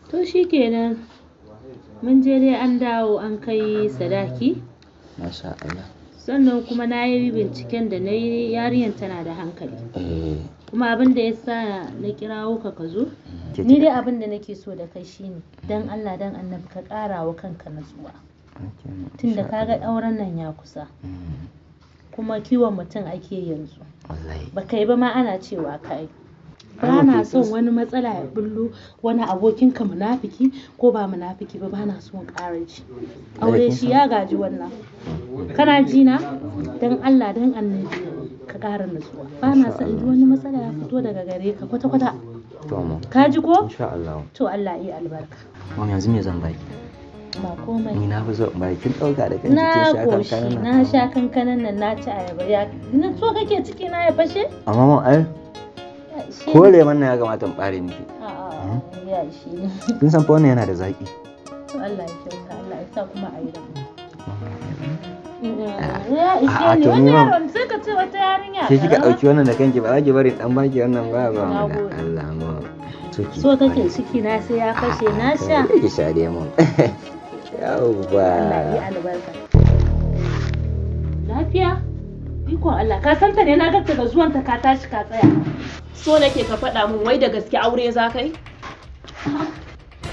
To shikenan. Mun je dai an dawo an kai sadaki. Masha Allah. Sannan kuma na yi binciken da na yi, yarinyar tana da hankali. Eh. Kuma abin da ya sa na kirawo ka ka zo, ni dai abin da nake so da kai shine dan Allah dan Annabi ka ƙara wa kanka natsuwa. Tunda ka ga auren nan ya kusa. Kuma kiwon mutum ake yanzu. Wallahi. Ba kai ba ma ana cewa ka yi. Ba na son wani matsala ya bullo, wani abokinka munafiki ko ba munafiki ba, ba na son ƙara ji. Aure shi ya gaji wannan. Kana ji na? Dan Allah dan Annabi ka ƙara natsuwa. Ba na son in ji wani matsala ya fito daga gare ka kwata-kwata. To mu. Ka ji ko? Insha Allah. To Allah ya yi albarka. Mom, yanzu me zan baki? Ba komai. Ni na fi so in baki, kin ɗauka da kanki kin Na sha koshi, kankanan na nan. sha kankanan nan, na ci ayaba. Ya na so kake ciki na ya fashe? Amma mom, ai Ya ishe ko ni. lemon nan ya kamata in ɓare miki. A'a, ya ishe ni. Kin san fa wannan yana da zaƙi. To Allah ya kyauta, Allah ya sa kuma a yi rabo. Ya ishe A'a, ni to wani ni ma- yaron sai ka ce wata yarinya Ke kika karama. ɗauki wannan da kanki, ba za ki bari in ɗan baki wannan ba ba Na mu da gode. Allah mu. So ki So kake ciki na sai ya fashe, na sha. Ki sha dai mun. Yawwa. Allah ya yi albarka. Lafiya? Ikon Allah, ka san ta ne, na ga daga zuwan ta ka tashi ka tsaya. So nake ka faɗa min, wai da gaske aure za ka yi?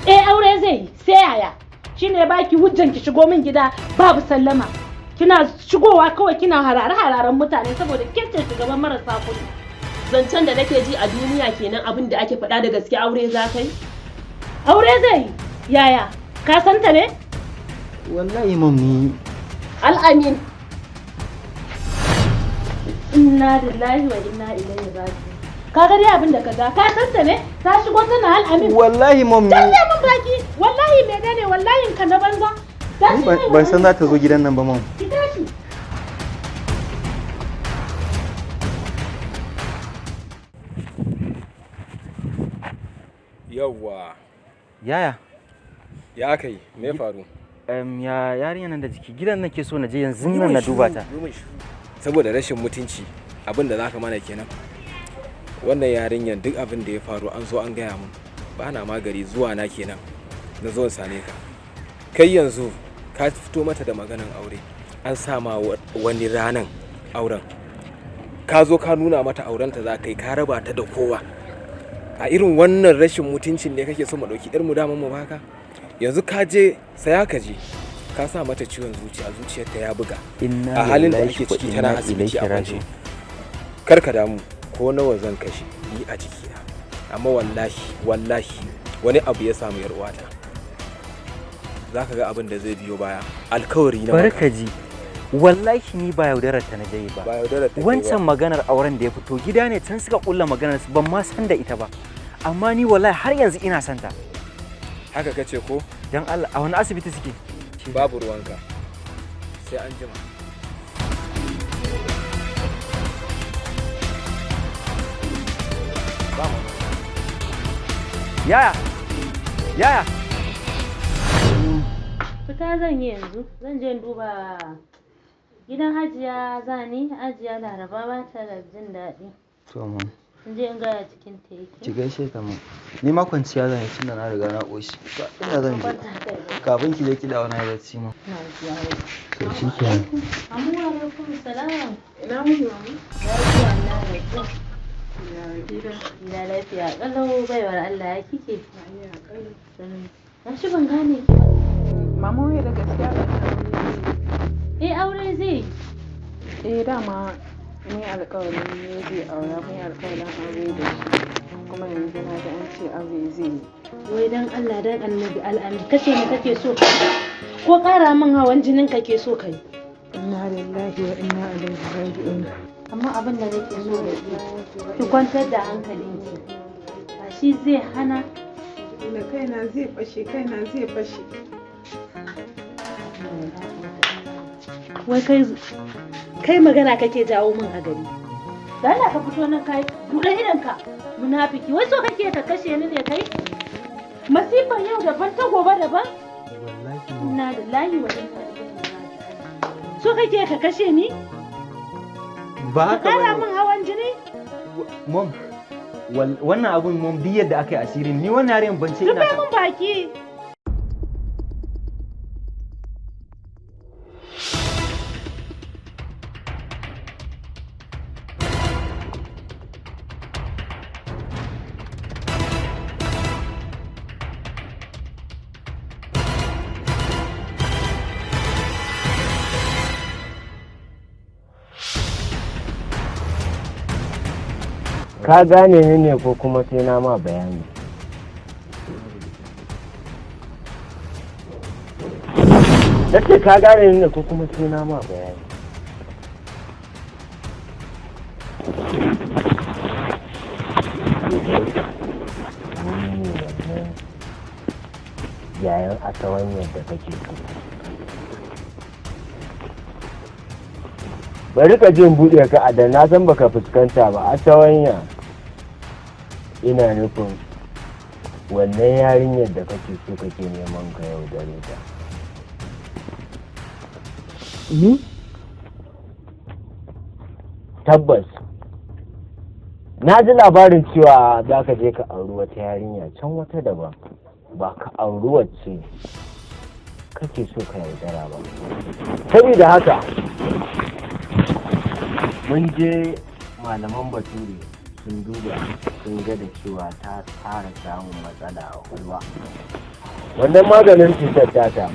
Eh, aure zai yi, sai yaya? Shine baki hujjan ki shigo min gida babu sallama. Kina shigowa kawai kina harare-hararen mutane saboda ke ce shugaban marasa kuɗi. Zancen da nake ji a duniya kenan, abin da ake faɗa, da gaske aure za ka yi? Aure zai yi, yaya? Ka san ta ne? Wallahi mom, ni Al'amin. Inna lillahi wa inna ilaihi raji'un. Ka ga dai abin da ka ga, ka san ta ne? Ta shigo tana al'amin. Wallahi mom, ni Canza min baki, wallahi menene wallahin ka na banza? Tashi. Ban san za ta zo gidan nan ba, mom. Ki tashi. Yawwa. Yaya? Ya aka yi? Me ya faru? Ya yarinya nan da jiki? Gidan nake so na je yanzu nan na duba ta. Saboda rashin mutunci, abin da zaka mana kenan. Wannan yarinyar, duk abin da ya faru an zo an gaya mun. Ba na magari zuwa na kenan. Na zo in same ka. Kai yanzu ka fito mata da maganan aure. An sa ma wani ranan auren. Ka zo ka nuna mata aurenta za ka yi, ka raba ta da kowa. A irin wannan rashin mutuncin ne kake so mu ɗauki 'yarmu daman mu baka? Yanzu ka je saya, ka je ka sa mata ciwon zuciya, zuciyarta ya buga. Inna A halin da lillahi ake wa ciki tana inna asibiti a ilaihi kwance. raji'un. Kar ka damu, ko nawa zan kashe ni a jikina. Amma wallahi wallahi wani abu ya samu yar uwata, za ka ga abin da zai biyo baya. Alkawari na Bari maka. ka ji. Wallahi ni ba yaudarar ta na je yi ba. Ba yaudarar ta kai ba. Wancan maganar auren da ya fito gida ne can suka kulla maganar su, ban ma san da ita ba. Amma ni wallahi har yanzu ina son ta. Haka kace ko? Dan Allah, a wani asibiti suke? Babu ruwanka. Sai an jima. Ba mu. Yaya? Yaya? Fita zan yi yanzu, zan je in duba gidan Hajiya zani, Hajiya Laraba ba ta da jin daɗi. To mom, In je in gaya cikin ta yake. ki gaishe ta mom. Ni ma kwanciya zan yi tunda na riga na ƙoshi. Ba ina zan je. Kwanta kai ba. Kafin ki je ki dawo na yi bacci ma. Na zuwa. To shikenan. Amu alaikum salam. Ina wuni, mama? Lafiya na gajiya. Ya gida? Gida lafiya ƙalau, baiwar Allah, ya kike? Lafiya ƙalau. Sannu. Gashi ban gane ki ba. Mama, wai da gaskiya ba ta aure zai Eh, aure zai yi. yi? Eh, dama mun yi alƙawarin ne zai aura, mun yi alƙawarin aure da shi. Kuma yanzu na ji an ce aure zai yi. Wai dan Allah dan Annabi, al'amin, kashe ni kake so ka ko ƙara min hawan jinin kake so ka yi? Inna lillahi wa inna ilaihi raji'un. Amma abin da nake so da ke, ki kwantar da hankalinki. Ba shi zai hana Da kaina zai fashe, kaina zai fashe. Wai kai kai magana kake jawo min a gari. Da Allah ka fito nan, kai buɗe idonka, munafiki. Wai so kake ka kashe ni ne kai? Masifan yau daban, ta gobe daban. Wallahi mom. Inna lillahi wa inna ilaihi raji'un. So kake ka kashe ni? Ba Ka haka kara bane. min hawan jini? Mom, Wannan abun mun bi yadda aka yi asirin ni wannan yarinyar ban ce ina Rufe mun baki. Ka gane ni ne ko kuma sai na ma bayani? Na ce ka gane ni ne ko kuma sai na ma bayani? Ni ne wannan yayan asawanyar da kake so. Bari ka jin buɗe ka a da na san baka fuskanta ba. Asawanya ina nufin wannan yarinyar da kake so kake neman ka yaudare ta. Ni? Tabbas na ji labarin cewa za ka je ka auri wata yarinya can wata daban, ba ka auri wacce kake so ka yaudara ba. Saboda haka mun je malaman bature sun duba, sun ga da cewa ta fara samun matsala a kwakwalwa. Wannan maganin cutar tata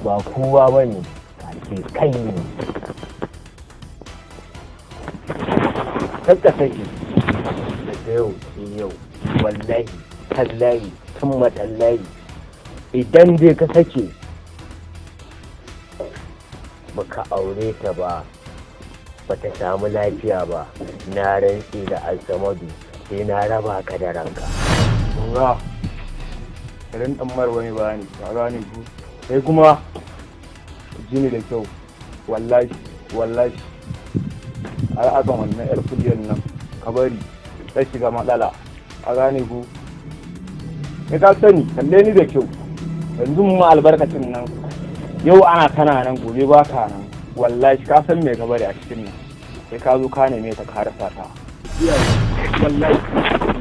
ba kowa ba ne face kai ne. Kakka sake daga yau sai yau, wallahi tallahi tun tallahi, idan dai ka sake baka aure ta ba, bata samu lafiya ba, na rantse da Alsamadu sai na raba ka da ranka. Lura, irin ɗan mara wani bayani, ka gane ku. Sai kuma ji ni da kyau, wallahi, wallahi. Har akan wannan yar kuliyar nan, ka bari, ta shiga matsala, ka gane ku. Ni ka sani, kalle ni da kyau. Yanzu mu ma albarkacin nan, yau ana kana nan, gobe ba ka nan. Wallahi ka san me ka bari a cikin nan. Sai ka zo ka neme ta ka rasa ta. Wallahi,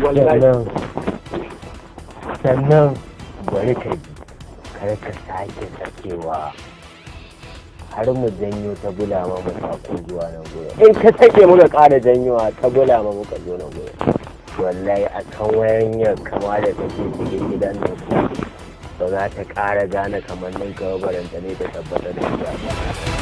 wallahi. Sannan bari ka ji, kar ka sake sakewa har mu janyo ta bulama mu sako zuwa nan gurin. In ka sake muka ƙara janyowa ta bulama muka zo nan gurin, wallahi a kan wayanyar kama da take cikin gidan nan ba za ta ƙara gane kamannin ka ba, baranta ne ta tabbatar da ita.